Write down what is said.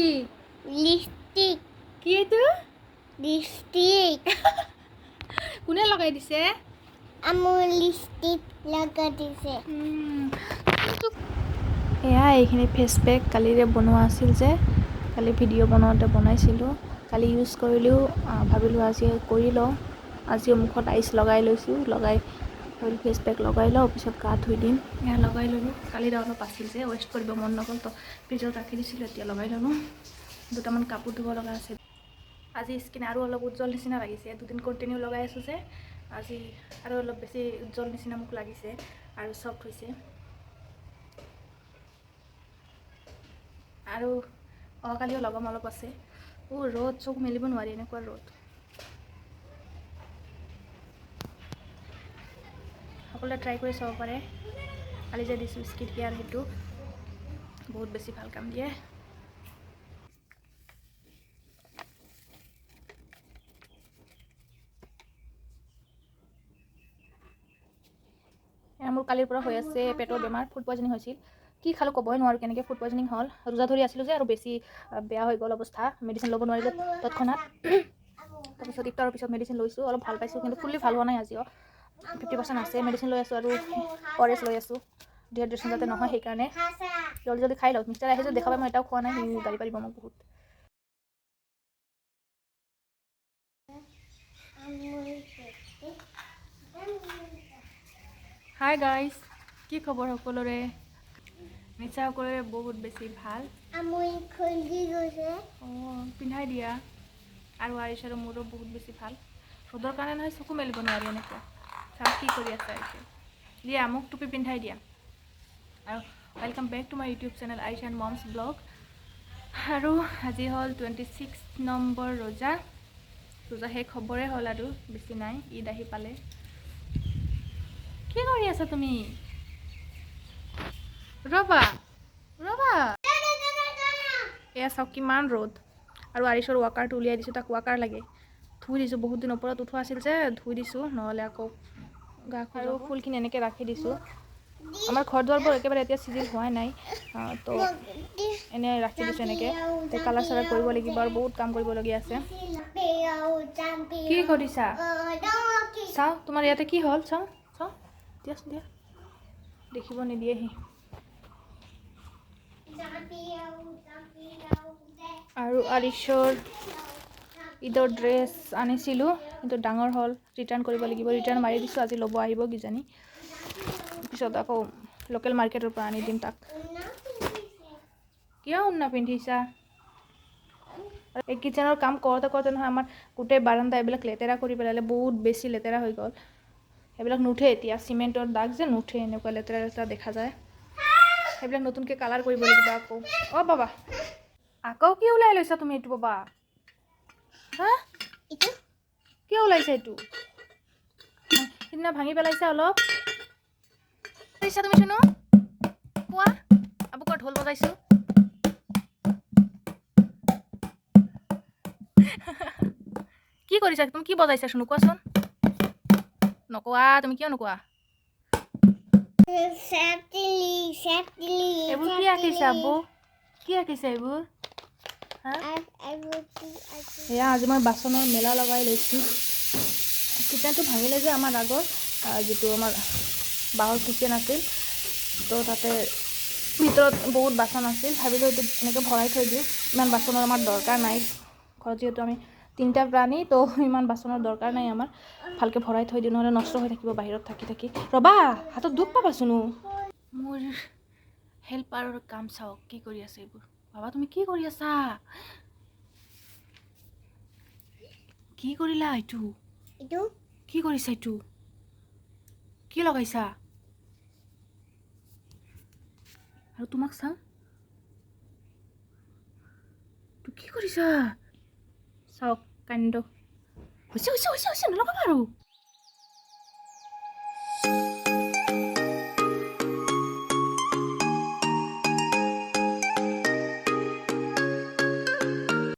কি? লিপষ্টিক। কি এইটো? লিপষ্টিক। কোনে লগাই দিছে? আমু লিপষ্টিক লগাই দিছে। এয়া এইখিনি ফেচ পেক কালিৰে বনোৱা আছিল যে, কালি ভিডিঅ' বনাওঁতে বনাইছিলোঁ। কালি ইউজ কৰিলেও ভাবিলোঁ আজি কৰি লওঁ। আজিও মুখত আইচ লগাই লৈছোঁ, লগাই ভাবিলোঁ ফেচ পেক লগাই লওঁ, পিছত গা ধুই দিম। এয়া লগাই ল'লোঁ। কালি অলপ আছিল যে, ৱেষ্ট কৰিব মন নগ'ল, তো ফ্ৰিজত ৰাখি দিছিলোঁ, এতিয়া লগাই ল'লোঁ। দুটামান কাপোৰ ধুব লগা আছে। আজি স্কিন আৰু অলপ উজ্জ্বল নিচিনা লাগিছে। দুদিন কণ্টিনিউ লগাই আছোঁ যে, আজি আৰু অলপ বেছি উজ্জ্বল নিচিনা মোক লাগিছে আৰু চফ্ট হৈছে। আৰু অহাকালিও লগাম, অলপ আছে। অ' ৰ'দ, চকু মেলিব নোৱাৰি, এনেকুৱা ৰ'দ। সকলোৱে ট্ৰাই কৰি চাব পাৰে। কালি যে দিছোঁ স্কিন কেয়াৰ, সেইটো বহুত বেছি ভাল কাম দিয়ে। এয়া মোৰ কালিৰ পৰা হৈ আছে পেটৰ বেমাৰ, ফুড পয়জনিং হৈছিল। কি খালোঁ ক'বই নোৱাৰোঁ কেনেকৈ ফুড পয়জনিং হ'ল। ৰোজা ধৰি আছিলোঁ যে, আৰু বেছি বেয়া হৈ গ'ল অৱস্থা। মেডিচিন ল'ব নোৱাৰিলোঁ তৎক্ষণাত। তাৰপিছত ইফতাৰৰ পিছত মেডিচিন লৈছোঁ, অলপ ভাল পাইছোঁ, কিন্তু ফুল্লি ভাল হোৱা নাই। আজিও 50% আছে। মেডিচিন লৈ আছোঁ আৰু অ' আৰ এছ লৈ আছোঁ, ডিহাইড্ৰেশ্যন যাতে নহয় সেইকাৰণে। জল্দি জল্দি খাই লওক। মিষ্টাৰ আহিছোঁ দেখা পাই, মই এটাও খোৱা নাই, সি গালি পাৰিব মোক বহুত। হাই গাইজ, কি খবৰ সকলোৰে? নিশ্চয় সকলোৰে বহুত বেছি ভাল। আমুই খুলি গৈছে। অঁ, পিন্ধাই দিয়া। আৰু আৰিছ আৰু মোৰো বহুত বেছি ভাল। ৰ'দৰ কাৰণে নহয় চকু মেলিব নোৱাৰি এনেকুৱা। চাওক কি কৰি আছে আৰিছে। দিয়া, মোক টুপি পিন্ধাই দিয়া। আৰু welcome back to my YouTube channel Arish and Moms Vlog। আৰু আজি হ'ল 26 নম্বৰ ৰোজা। ৰোজা শেষ হ'বৰে হ'ল আৰু বেছি নাই, ঈদ আহি পালে। কি কৰি আছা তুমি? ৰ'বা ৰ'বা। এয়া চাওক কিমান ৰ'দ। আৰু আৰিছৰ ৱাকাৰটো উলিয়াই দিছোঁ, তাক ৱাকাৰ লাগে। ধুই দিছোঁ, বহুত দিন ওপৰত উঠোৱা আছিল যে, ধুই দিছোঁ, নহ'লে আকৌ গা। আৰু ফুলখিনি এনেকৈ ৰাখি দিছোঁ। আমাৰ ঘৰ দুৱাৰবোৰ একেবাৰে এতিয়া চিজিল হোৱাই নাই, তো এনে ৰাখি দিছোঁ এনেকৈ। কালাৰ চালাৰ কৰিব লাগিব আৰু বহুত কাম কৰিবলগীয়া আছে। কি কৰিছা চাওঁ, তোমাৰ ইয়াতে কি হ'ল চাওঁ চাওঁ। দিয়াচোন দিয়া, দেখিব নিদিয়েহি। আৰু আৰিছৰ ঈদৰ ড্ৰেছ আনিছিলোঁ, কিন্তু ডাঙৰ হ'ল, ৰিটাৰ্ণ কৰিব লাগিব। ৰিটাৰ্ণ মাৰি দিছোঁ, আজি ল'ব আহিব কিজানি। পিছত আকৌ লোকেল মাৰ্কেটৰ পৰা আনি দিম তাক। কিয় উন্না পিন্ধিছা? এই কিটচেনৰ কাম কৰোঁতে কৰোঁতে নহয় আমাৰ গোটেই বাৰান্দা এইবিলাক লেতেৰা কৰি পেলালে, বহুত বেছি লেতেৰা হৈ গ'ল। সেইবিলাক নুঠে এতিয়া, চিমেণ্টৰ দাগ যে নুঠে, এনেকুৱা লেতেৰা লেতেৰা দেখা যায়। সেইবিলাক নতুনকৈ কালাৰ কৰিব লাগিব আকৌ। অ' বাবা, আকৌ কি ওলাই লৈছা তুমি এইটো বাবা? হা, কিয় ওলাইছা এইটো? সিদিনা ভাঙি পেলাইছা অলপ। কৰিছা তুমি চুনু? কোৱা, আবুকৰ ঢোল বজাইছোঁ। কি কৰিছা তুমি? কি বজাইছা চুনু, কোৱাচোন। নকোৱা তুমি, কিয় নোকোৱা? এইবোৰ কি আঁকিছা আব্বু? কি আঁকিছা এইবোৰ? হা, এয়া আজি মই বাচনৰ মেলা লগাই লৈছোঁ। কিচেনটো ভাঙিলে যে আমাৰ আগৰ যিটো আমাৰ বাঁহৰ কিচেন আছিল, তো তাতে ভিতৰত বহুত বাচন আছিল। ভাবিলোঁ এইটো এনেকৈ ভৰাই থৈ দিওঁ, ইমান বাচনৰ আমাৰ দৰকাৰ নাই। ঘৰত যিহেতু আমি তিনিটা প্ৰাণী, তো ইমান বাচনৰ দৰকাৰ নাই আমাৰ। ভালকৈ ভৰাই থৈ দিওঁ, নহ'লে নষ্ট হৈ থাকিব বাহিৰত থাকি থাকি। ৰ'বা, হাতত দুখ পাবা চুনু। মোৰ হেল্পাৰৰ কাম চাওক, কি কৰি আছে এইবোৰ। বাবা, তুমি কি কৰি আছা? কি কৰিলা এইটো? এইটো। কি কৰিছা এইটো? কি লগাইছা? আৰু তোমাক চাওঁ, কি কৰিছা চাওক। কাণ্ড হৈছে হৈছে হৈছে হৈছে, নলগাবা আৰু।